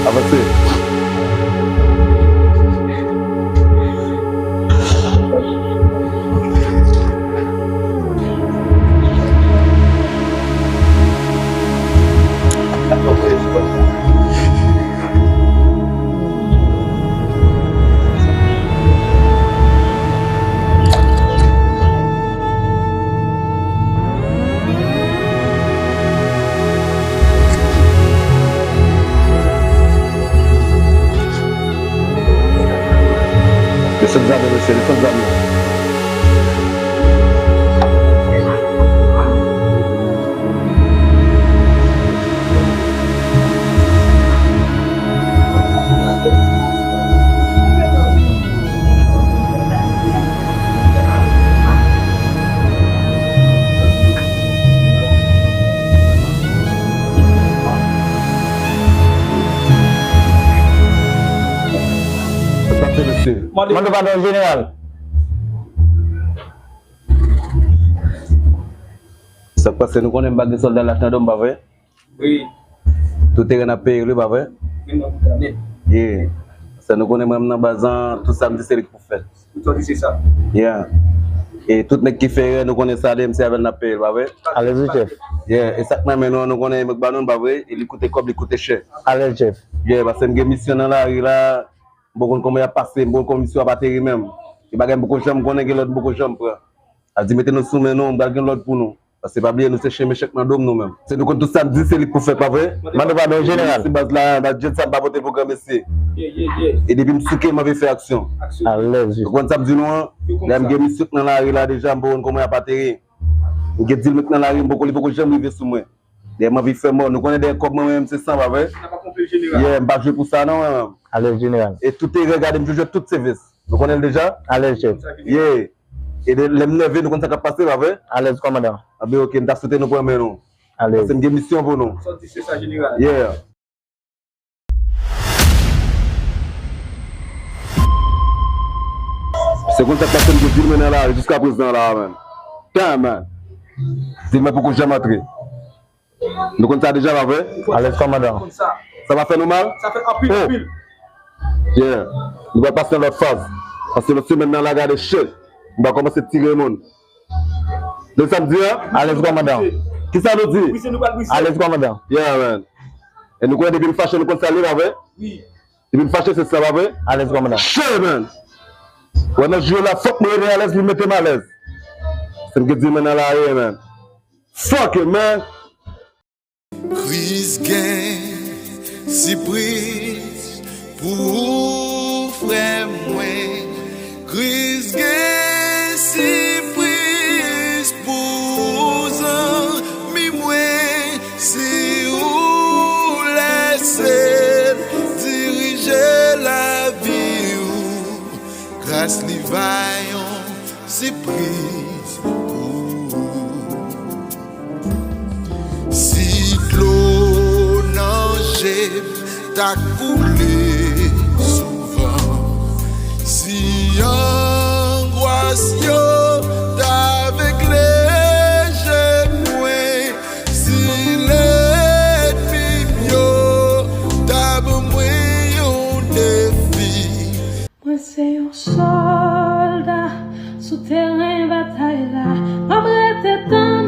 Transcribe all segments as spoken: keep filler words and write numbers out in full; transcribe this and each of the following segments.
Avanse. Desann zam yo, mesye, desann zam yo. Sa k pase, mesye? Mande padon, jeneral. Sa k pase, nou konnen m pa gen sòlda lach nan do m, pa vre? Wi. Tout teren n ap peye l, wi, pa vre? Wi, non, wi, wi. Ye. Sa nou konnen mwen, m nan baz lan, tout sa m di se li k pou fèt. Tout sa w di se sa. Yeah. E tout nèg ki fè erè, nou konnen sa de m se avè l n ap peye l, pa vre? Alèz wi, chèf. Yeah. E sa k nan men nou an, nou konnen e m k ba nou l, pa vre? E li koute kòb, li koute chè. Alèz, chèf. Yeah, paske m gen misyon nan lari la, m poko konn kòman y ap pase, m poko konn kòman misyon ap ateri menm. E bagay m poko janm konnen, gen lòd m poko janm pran. A di mete nou sou men nou, m pral gen lòd pou nou. Paske pa bliye nou se chen mechèk nan do m nou menm. Se nou konn tout sa m di se li k pou fèt, pa vre? Mande padon, jeneral. Si baz la, baz jèn sa m pa pote pou granmesi. E depi m souke, m anvi fè aksyon. Alèz. Ou konn sa m di nou an? Lè m gen misyon nan lari la deja, m poko konn kòman y ap ateri. M gen dil m nan lari, m poko, li poko janm rive sou mwen. Dèyè m anvi fè mò. Nou konnen dèyè kòb mwen menm se san, pa vre? Yeah, m pa jwe pou sa non, mwen menm. Alèz, jeneral. E tout erè, gade m jwe tout sèvis. Nou konnen l deja? Alèz, chèf. Yeah. E de, lè m nève, nou konn sa k ap pase, pa vre? Alèz, kòmandan. Anben, oke, m ta swete nou pran men nou. Alèz. Paske m gen misyon pou nou. Sa w di se sa, jeneral. Yeah. Se konn sa k pase, m gen dil mwen nan lari jiska prezan la, man. Tan, man. Dil mwen poko janm antre. Nou konn sa deja, pa vre? Alèz, kòmandan. Sa pa fè nou mal? Sa fè anpil, oh, anpil. Yeah. Nou pral pase nan lòt faz. Paske lòt semèn nan la, gade shit. M pral kòmanse tire moun. Nou sa m di a? Alèz, kòmandan. Kisa nou di? Brise, nou pral brise. Alèz, kòmandan. Yeah, man. E nou konnen depi n fache, nou konn sa l ye, pa vre? Wi. Depi n fache, se sa, pa vre? Alèz, kòmandan. Shit, man. Wè, nan jou la, fòk mwen rete alèz, li mete m alèz. Se m ki di men nan lari, man. Fuck it, man. Kris gen sipriz pou ou, frè mwen. Kris gen sipriz pou zanmi mwen. Si ou lèse l dirije lavi w, gras li va yon sipriz pou ou. Si dlo nan je m ta koule souvan, si angwas yo ta vegle je mwen, si lènmi m yo ta ban mwen yon defi, Mwen se yon sòlda sou teren batay la. M ap rete tann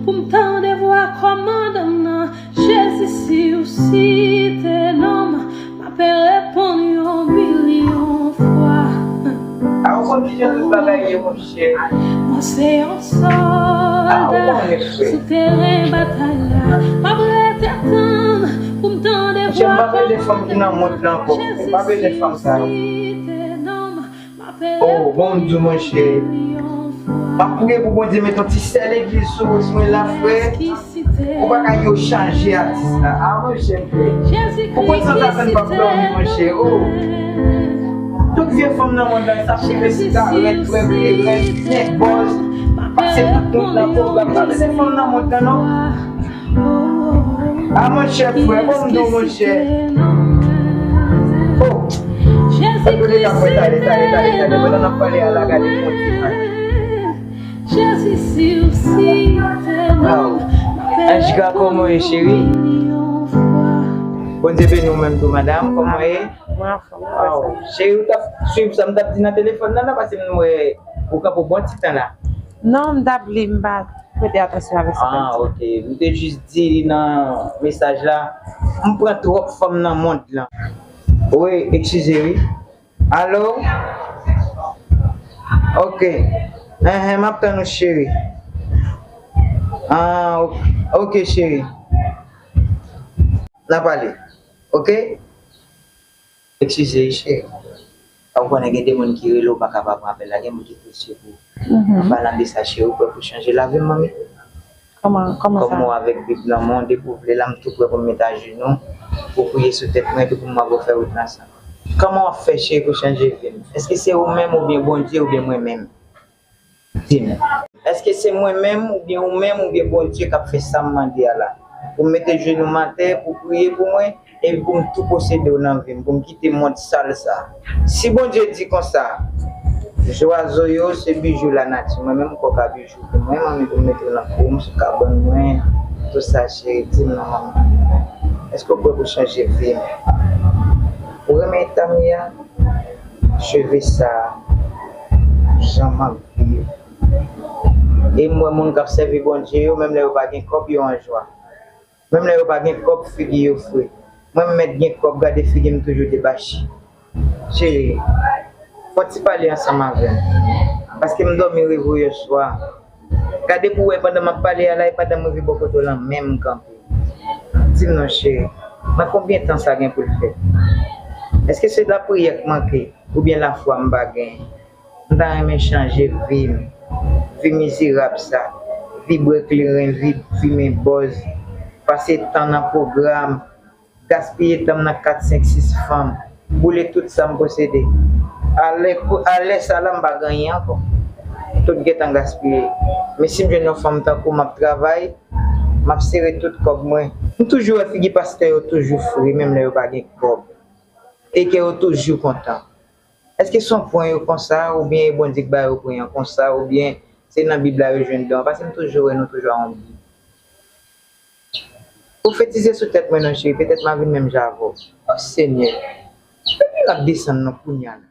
pou m tande vwa kòmandan m nan. Jezi, si ou site non m, m ape reponn yon milyon fwa. A, ou konn kijan tout bagay ye, monchè. Mwen se yon sòlda sou teren batay la. M ap rete tann pou m tande vwa kòmandan m nan. Jezi, si ou site non m, m ap Oh, bon, m di w, monchè. M ap priye pou Bondye mete yon ti sèl legliz sou ou, sou mwen la, frè. Ou pa ka yo chanje atis la. Ah, monchè, frè. Ou konn san sa fè n p ap dòmi, monchè. Oh. Tout vye fanm nan mond lan, sa fè sigarèt, bwè kleren, byen bòz, pase tout moun nan pwogram. Pa vle fanm nan mond lan, non. Ah, monchè, frè, bon, m di w, monchè. Oh. An tou le ka, frè, tale, tale, tale, tale. Pandan n ap pale a la, gade yon ti tan. Anjga, kòman w ye, cheri? Bondye beni w menm tou, madanm. Kòman w ye? Mwen anfòm. Aw, cheri, ou t ap swiv sa m t ap di nan telefòn nan, la, paske m wè ou kanpe yon bon ti tan la. Non, m t ap li, m pa prete atansyon avèk sa. Ah, ok. M te jis di nan mesaj la, m pran twòp fanm nan mond lan. Wi, eskize, wi. Alo? Ok. Enhen, m ap tann ou, cheri. Ah, ok, ok, cheri. N a pale. Ok? Eskize, cheri. Ou konnen gen de moun ki rele w pa ka pa pran apèl la, gen moun ki posye pou ou. An palan de sa, cheri, ou prè pou chanje lavi m, manmi? Kòman, kòman sa? Kòm ou avèk Bib nan men w, depi w vle la, m tou prè pou m met ajenou, pou w priye sou tèt mwen, epi pou m ap fè wout lan ansanm. Kòman w ap fè, cheri, pou chanje vi m? Èske se ou menm oubyen Bondye oubyen mwen menm? Di m. Èske se mwen menm, oubyen ou menm, oubyen Bondye k ap fè sa m mande a la? Pou m mete jenou m atè, pou w priye pou mwen, epi pou m tou posede w nan vi m, pou m kite mond sal sa. Si Bondye di konsa, zwazo yo se bijou lanati, mwen menm kòk a bijou pou mwen, manmi, pou m mete w nan kou m, sou kabann mwen, tout sa, cheri, di m non, manmi. Èske w prè pou chanje vi m? Ou renmen eta m ye a? Cheve sa, jan m ap viv. E m wè moun k ap sèvi Bondye yo, menm lè yo pa gen kòb, yo an jwa. Menm lè yo pa gen kòb, figi yo fre. Mwen, m mèt gen kòb, gade figi m toujou debache. Cheri, fè yon ti pale ansanm avè m. Paske m dòmi reve w yèswa. Gade pou w wè pandan m ap pale a la e pandan m rive bò kote w lan menm m kanpe. Di m non, cheri, nan konbyen tan sa gen pou l fèt? Èske se lapriyè k manke oubyen lafwa m pa genyen? M ta renmen chanje vi m. Vi mizerab sa. Vi bwè kleren, vi fimen bòz. Pase tan nan pwogram. Gaspiye tan m nan kat, senk, sis fanm. Boule tout sa m posede. A lè, a lè sa la, m pa gen anyen ankò. Tout gentan gaspiye. Men si m jwenn yon fanm tankou w, m ap travay, m ap sere tout kòb mwen. M toujou wè figi pastè yo toujou fre, menm lè yo pa gen kòb. E kè yo toujou kontan. Èske se yon pwen yo konsa, oubyen e Bondye k ba yo pwen an konsa, oubyen se nan Bib la yo jwenn don an? Paske m toujou wè nou toujou a yon Bib. Pwofetize sou tèt mwen non, cheri, petèt m a vin menm jan avè w. O Senyè, fè mirak desann non kounye a la.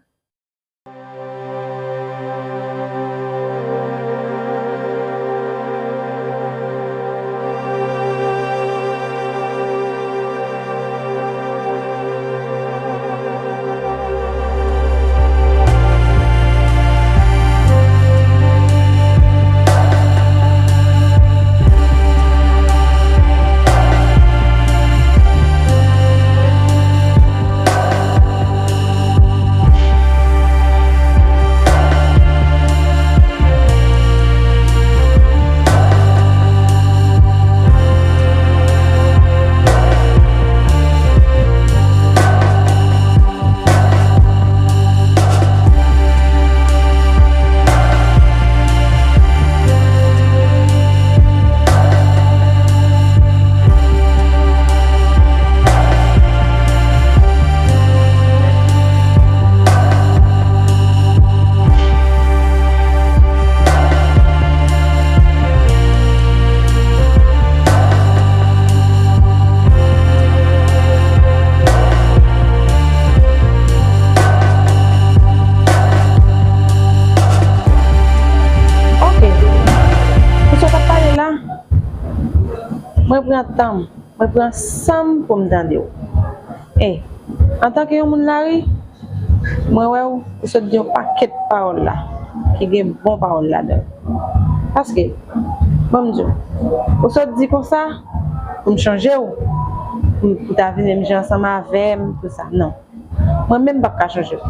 Ok. Pou sa w t ap pale la, mwen pran tan m, mwen pran san m pou m tande w. E, antanke yon moun lari, mwen wè w, ou sot di yon pakèt pawòl la, ki gen bon pawòl ladan l. Paske, ban m di w, ou sot di konsa, pou m chanje w, pou, pou ta vin menm jan ansanm avè m, tout sa. Non. Mwen menm m p ap ka chanje w.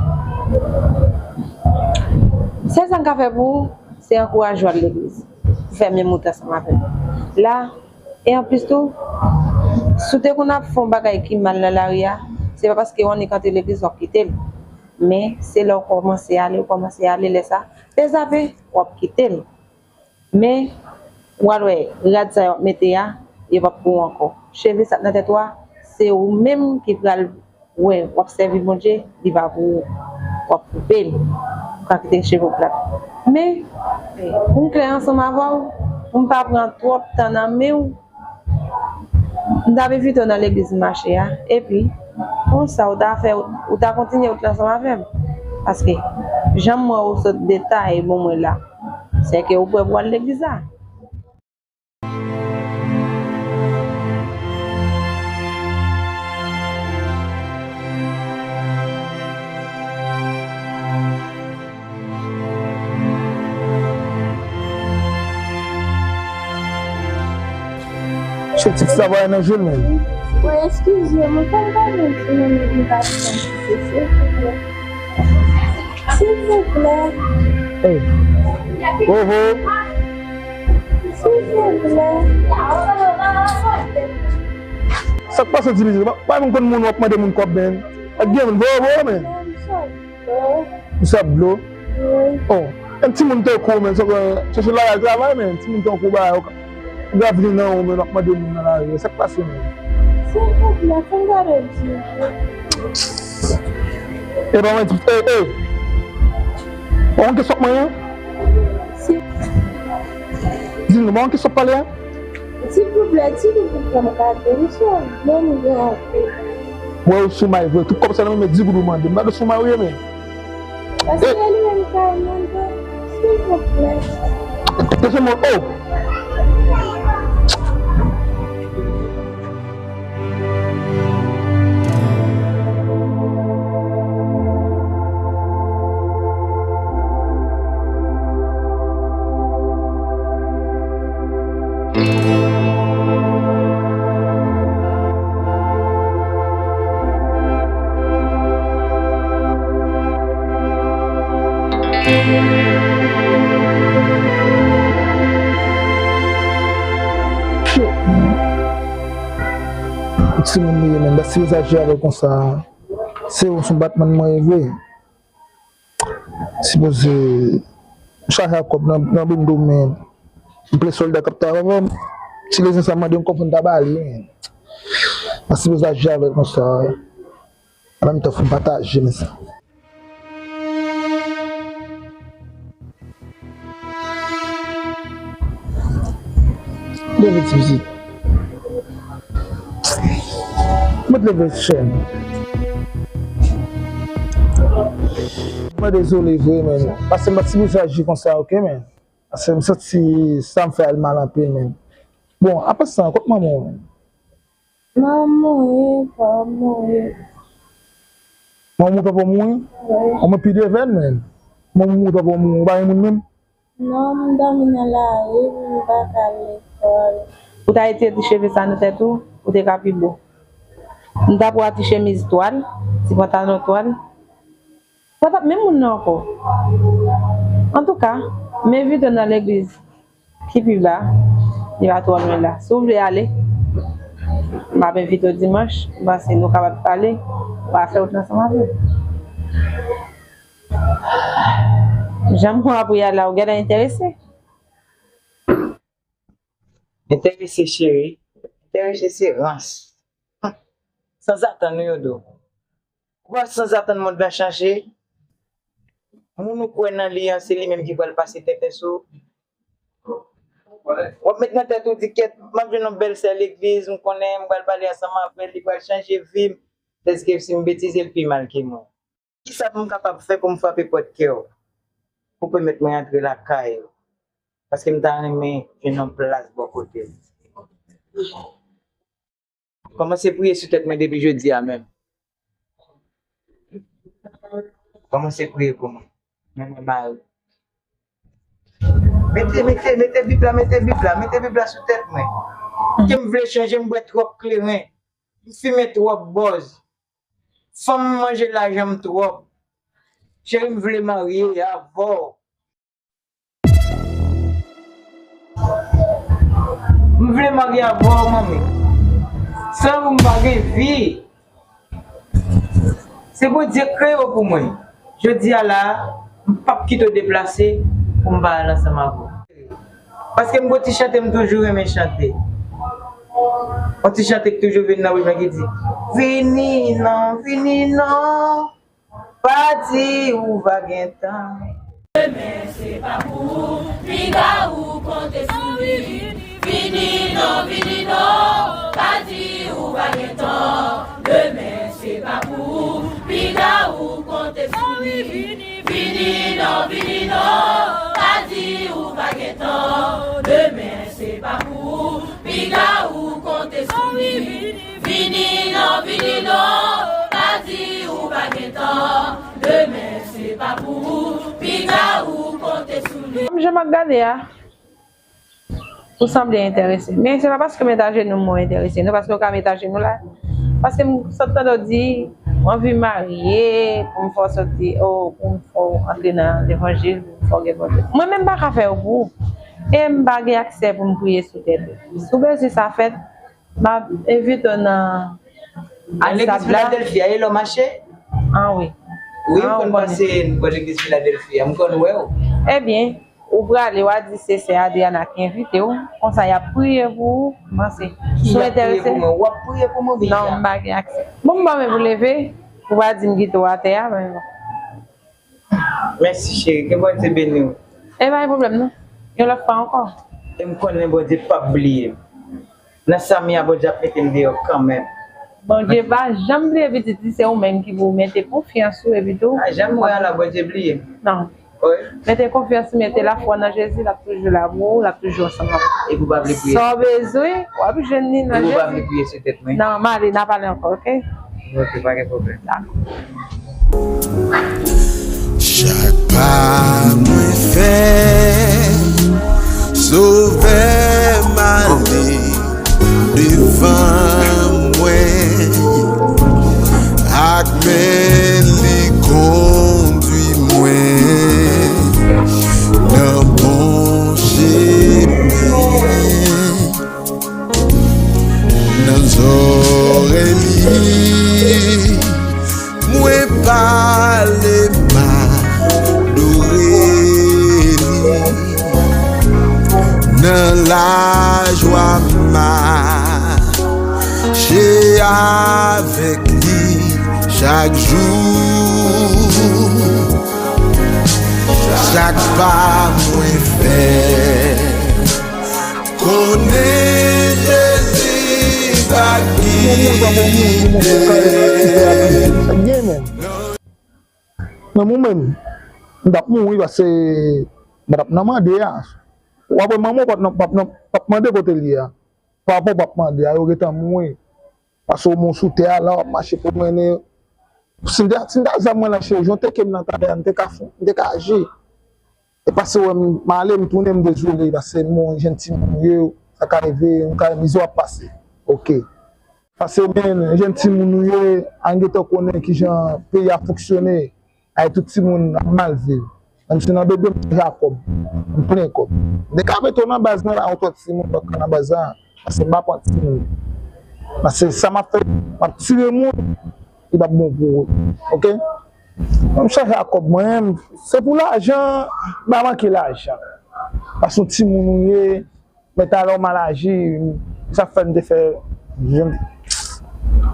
Sèl sa m ka fè pou ou, se ankouraje w al legliz, pou fè menm wout ansanm avè m. La, e anplis tou, si w te konn ap fè yon bagay ki mal nan lari a, se pa paske w annik antre legliz w ap kite l. Men, se lè w kòmanse ale, w kòmanse ale, lè sa, pe zape, w ap kite l. Men, w al wè, rad sa yo ap mete a, yo p ap pou ou ankò. Cheve sa k nan tèt ou a, se ou menm ki pral wè, w ap sèvi Bondye, li pa pou ou. W ap koupe l. Ou ka kite cheve w plat. Men, pou m klè ansanm avè w, pou m pa pran twòp tan nan men w, m t ap envite w nan legliz m mache a, epi, konsa, ou ta fè, ou ta kontinye wout la ansanm avè m. Paske, jan m wè w sot detay bon mwen la, sèke ou prè pou w al legliz la. Se ti travay nan je l menm. Wi, eskize m, ou konn pa gen ti minit m ka pran ti sesi, silvouplè. Silvouplè. Hey. Oho. Silvouplè. Sa k pase, ti pitit? Pa, pa menm konn moun w ap mande moun kòb, men. Ak gen moun voye, voye, men. Ou sa dlo? Wi. Oh, yon timoun tankou w, men, sa w chèche lari al travay, men, timoun tankou w, ba, ou ka, ou ka vini nan ou, men, w ap mande moun nan lari, sa k pase, men? Silvouplè, fè m gade di. E pa mwen, e, e. Ou konn kisa w ap manyen? Si. Di nou, ou konn kisa w ap pale a? Silvouplè, di nou pou fè m gade, m sou menm gen anpil. Mwen ou sou may vre, tout kòb sa nan men di goud ou mande. M gade sou may ou ye, men. Paske li menm ka mande, silvouplè. Tèt mwen, oh! Shit, man. Timoun li ye, men. Basi yo sa aji avè l konsa. Se yon, se yon batman mwen ye vre. Sipoze m chaje ak kòb nan, nan bendo, men m ple sòlda k ap travay avè m. Ti lezen sa mande m kòb pou m ta ba li, men. M pa sipoze aji avè l konsa. An menm tan, fò m pataje, men sa. Leve ti pitit. Mwen t leve chèn. Mwen dezole vre, men. Paske m pa t sipoze aji konsa, oke, men. Paske m santi sa m fè a mal anpil, men. Bon, apa sa, kot manman w, men? Manman mouri, papa mouri. Manman mouri, papa mouri? Wi. Manman pi devèn, men. Manman mouri, papa mouri, ou pa gen moun menm? Non, m dòmi nan lari, m pa ka al lekòl. Ou ta retire ti cheve sa nan tèt ou, ou te ka pi bo. M ta pran ti chemiz twal, ti pantalon twal. Sa t ap menm moun nan ankò. Antouka, m envite w nan legliz ki pi ba, li pa twò lwen la. Si w vle ale, m ap envite w dimanch, m panse nou kapab pale, w a fè wout la ansanm avè m. Jan m wè w ap ri a la, ou genlè enterese. Enterese, cheri. Enterese se rans. Sanzatann, wi, yo di w. Ou wè, sanzatann, mond lan chanje. Moun ou kwè nan li an, se li menm ki pral pase tenten sou ou. W ap met nan tèt ou di, kèt, m ap jwenn yon bèl sè legliz, m konnen m pral pale ansanm avè l, li pral chanje vi m. Tandis ke si m betize, l pi mal ke mwen. Kisa pou m kapab fè pou m frape pòt kè w? Pou pèmèt mwen antre lakay ou? Paske m ta renmen jwenn yon plas bò kote l. Kòmanse priye sou tèt mwen depi jodi a menm. Kòmanse priye pou mwen. Men mwen mare. Mete, mete, mete Bib la, mete Bib la, mete Bib la sou tèt mwen. Ke m vle chanje, m bwè twòp kleren. M fimen twòp bòz. Fanm manje lajan m twòp. Cheri, m vle marye avè w. M vle marye avè w, manmi. San ou m pa gen vi. Se Bondye k kreye w pou mwen. Jodi a la, m p ap kite w deplase pou m pa al ansanm avè w. Paske m gon ti chante m toujou renmen chante. Yon ti chante k toujou vin nan bouch mwen ki di, vini non, vini non. Pa di ou va gen tan. Demen se pa pou ou, piga ou konte sou li. Vini non, vini non, pa di ou va gen tan. Demen se pa pou ou, piga ou konte sou li. Vini non, vini non, pa di ou va gen tan. Demen se pa pou ou, piga ou konte sou li. Vini non, vini non, pa di ou pa gen tan. Demen se pa pou ou, piga ou konte sou li. Kòm jan m ap gade a, ou sanble enterese. Men se pa paske m met ajenou m mwen enterese, non, paske w ka met ajenou la. Paske m sot tande w di, w anvi marye, pou m fè w soti, o, pou m fè w antre nan levanjil, pou m fè w gen Bondye. Mwen menm m pa ka fè yo pou ou. E m pa gen aksè pou m priye sou tèt ou. Si w bezwen sa fèt, m ap envite w nan Legliz Filadelfi a, e lè w mache? An wi. Wi, m konn pase bò legliz Filadelfi a, m konn wè w. Ebyen, ou prale, w a di se sè Adriana ki envite w, konsa y ap priye pou ou, panse. Si w enterese. Ki ap priye pou mwen? W ap priye pou mwen, Biblia? Non, m pa gen aksè. Bon, m pa menm pou leve, pou w pa di m kite w atè a, men bon. Mèsi cheri, ke Bondye beni w. E pa gen pwoblèm non. Yon lòt fwa ankò. E m konnen Bondye p ap bliye m. Nan sa m ye a, Bondye ap mete m deyò kanmenm. Bondye pa janm bliye pitit li, se ou menm ki pou mete konfyans ou epi tou. A janm wè a la Bondye bliye m. Non. Wi. Mete konfyans ou, mete lafwa nan Jezi, l ap toujou la pou ou, l ap toujou ansanm avè w. Epi w pa vle priye. Sa w bezwen, w ap jwenn li nan Jezi. Epi w pa vle priye sou tèt mwen. Non, m ale, n a pale ankò, oke? Ok, pa gen pwoblèm. Dakò. Chak pa mwen fè, Sovè m ale devan mwen, ak men li kondui mwen nan bon chemen. Nan zòrèy li, mwen pale, m adore li. Nan lajwa, m mache avèk li chak jou. Chak pa mwen fè, konnen Jezi va gide. Nan moman, m t ap mouri paske m t ap nan mande a. W ap wè manman w p ap nan, p ap nan, p ap mande kote l ye a. Papa w p ap mande a, yo gentan mouri. Paske w mouri sou tè a, la w ap mache pwomennen. Si m te, si m ta zam mwen nan chirurgien, te ke m nan talè a, m te ka fè, m te ka aji. E paske wè m, m ale, m tounen, m dezole, paske m yon jenn timoun ou ye, sa ka rive, m ka, mizè w ap pase. Oke. Paske men, jenn timoun ou ye, an gentan konnen kijan peyi a fonksyone. Ay, tout timoun ap mal viv. Menm si nan bebe m chèche kòb, m plen kòb. M te ka mete w nan baz mwen la, yon twòp timoun, lòt nan baz la, paske m pa pran timoun. Paske sa m ap fè, m ap tire moun, li p ap bon pou ou. Oke? M chèche kòb mwen, se pou lajan, m pa manke lajan. Paske yon timoun ou ye, men talè w mal aji, sa fè m te fè, jan,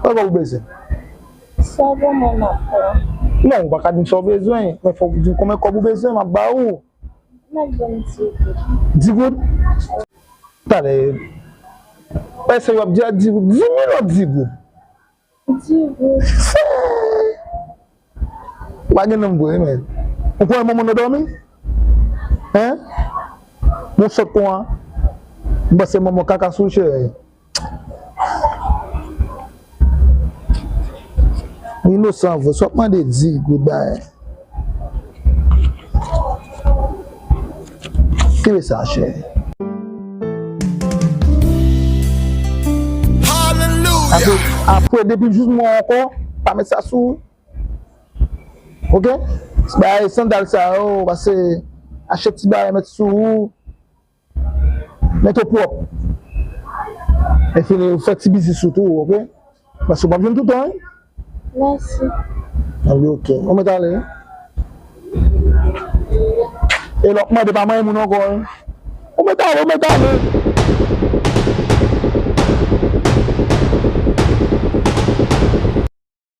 konbyen kòb ou bezwen? Sa w ban mwen m ap pran. Non, ou pa ka di m sa w bezwen, men fòk ou di m konbyen kòb ou bezwen, m ap ba ou. M ap ban m di goud. Di goud? Talè, èske w ap di a di goud? Di mil ou di goud? Di goud. Ou pa gen nanm vre, men. Ou kwè manman nan dòmi? Hein? Bon, sòt kon an. M panse manman kaka sou chè. Ou inosan vre. Sa w ap mande di goud bay. Kenbe sa, chè. Apre, apre, depi jis mwen ankò, pa met sa sou ou. Oke? Bagay sandal sa yo, pase achte ti bagay met sou ou. Met ou pwòp. Lè fini, ou fè ti biznis ou tou, oke? Paske w p ap jwenn toutan, wi. Mèsi. Anben, oke. Ou mèt ale, wi. E lè w ap mande pa manyen moun ankò, wi. Ou mèt ale, ou mèt ale.